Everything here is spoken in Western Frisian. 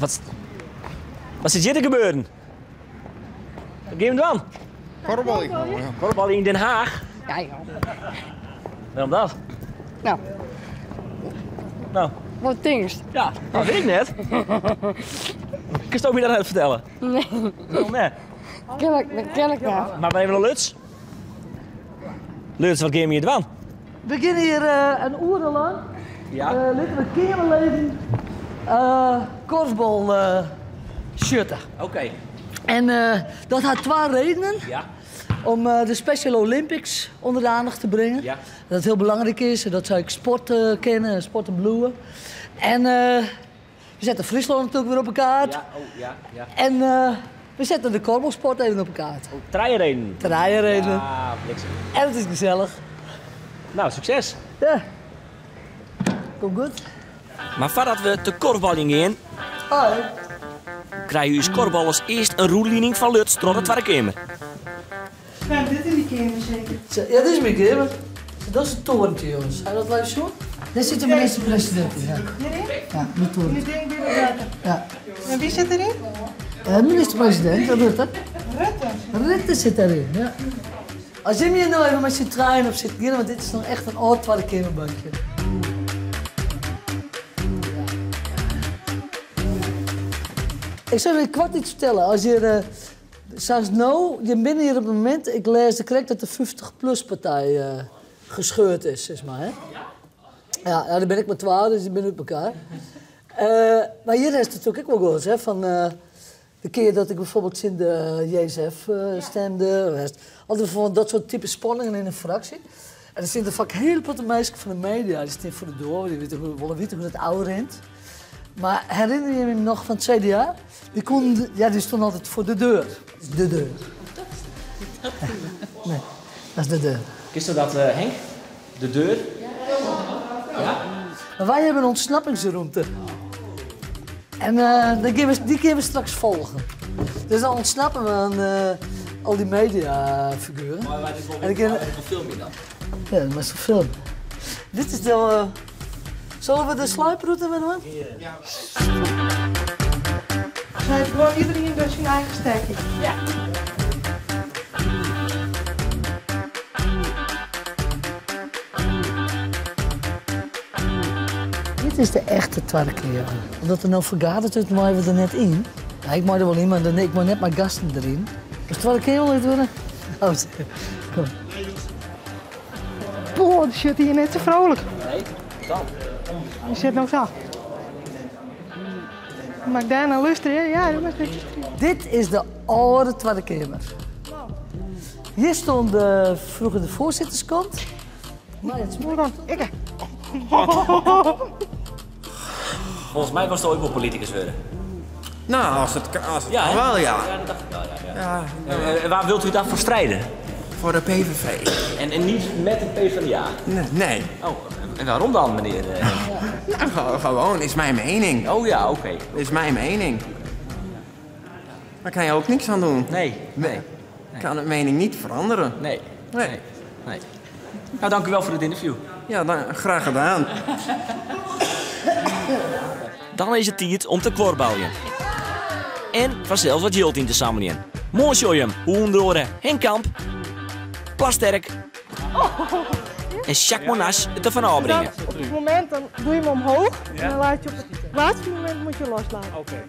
Wat, wat sit hjir te gebeuren? Wat gean we dwaan? Korfbal, ja. Korfbal yn Den Haag? Ja, ja. Waarom dat? Nou. Nou. Wat tinkst? Ja, dat weet ik net. Kinst my dat net fertelle? Nee. Waarom net? Ken ik, dat ken ik net. Maar even naar Lutz. Lutz, wat gean we hjir dwaan? We gean hjir uh, in oere lang. Ja. Uh, litte we keamerleden uh, korfbal uh, sjitte. Oké. En uh, dat hat twa redenen. Ja. Om uh, de Special Olympics ûnder de oandacht te bringen. Ja. Dat hiel belangryk is, dat sy ek sport uh, kinne, sporte bliuwe. En uh, we sette Fryslân natuerlik wer op de kaart. Ja, oh, ja, ja. En uh, we sette de korfbalsport even op de kaart. Oh, trije redenen. Trije redenen. Ja, bliksem. En it is gesellich. Nou, sukses. Ja. Komt goed. Mar foardat we te korfbaljen gean, Hoi. krije ús korfballers earst in rûnlieding fan Lutz troch de Twadde Keamer. Ja, dit yn dy keamer seker. Ja, dit is myn keamer. Dat is it torentje, jonges. Ha jo dat live sjoen? Dêr sit de minister-presidint yn. Ja. Hjiryn? Ja, yn it torentje. Yn it ding by de wetter. Ja. En wa sit deryn? De minister-presidint, Rutte. Rutte? Rutte sit dêryn, ja. As jim hjir no even mei syn trijen op sitten gean, want dit is noch echt in âld Twadde Keamerbankje. Ik sil even koart iets fertelle. As hjir, uh, sa as no, jim binne hjir op it momint, ik lêsde krekt dat de 50PLUS partij uh, gescheurd is, sis mar. Hè? Ja, ja, dêr bin ik mar twa, dus dy binne út elkoar. Uh, mar hjir is it natuerlik ek wol goed, hè, fan de kear dat ik byfoarbyld tsjin de JSF stimde. Altyd fan dat soart type spanningen yn in fraksje. En der steane faak hiele protte minsken fan de media, dy steane foar de doar, dy witte, wolle witte hoe't it ôfrint. Mar herinner je je noch fan it CDA? Dy koenen, ja, dy stonden altyd foar de deur. De deur. Nee, dat is de deur. Kinsto dat, Henk? De deur? Ja? Mar wy hawwe in ûntsnappingsrûmte. En uh, dy gean we, dy gean we straks folgjen. Dus dan ûntsnappe we oan uh, al dy mediafigueren. Mar wy En dan gean we filmje dan? Ja, dat moatst filmje. Dit is de. Uh, sille we de sluiprûte wer dwaan? Ja. Sy hat gewoan iderien dus syn eigen stekje. Ja. Dit is de echte Twadde Keamer. Omdat der no fergaderd wurdt, meie we der net yn. Ja, ik mei der wol yn, mar ik mei net mei gasten deryn. Is Twadde Keamer lid wurde? Oh, kom. Boah, dy sjocht hjir net sa frolik. Nee, dan. Dy sit no sa. Mar ik dêrnei lústerje, ja, dat moat ik Dit is de âlde Twadde Keamer. Hjir stond de, froeger de foarsitterskant. Mar it Moai dan, ikke. Folgens my wolsto ek wol politikus wurde. Nou, as it Ja, hè? kan wel, ja. Ja, dat dacht ik wel, ja. ja. Ja. En waar wilt u dan voor strijden? Voor de PVV. En niet met de PvdA? Nee. nee. Oh, en waarom dan, meneer? Nou, gewoon, is mijn mening. Oh ja, oké. Is mijn mening. Daar kan je ook niks aan doen. Nee, nee. Ik kan het mening niet veranderen. Nee. Nee. Nee. nee. Nou, dank u wel voor het interview. Ja, dan, graag gedaan. Dan is it tiid om te kuorbaljen. En fansels wat jild yn te sammeljen. Moarn sjogge jim hoe ûnder oare Henk Kamp, Plasterk en Jacques Monasch it derfan ôfbringe. Op het moment dan doe je hem omhoog en dan laat je op het laatste moment moet je loslaten. Oké.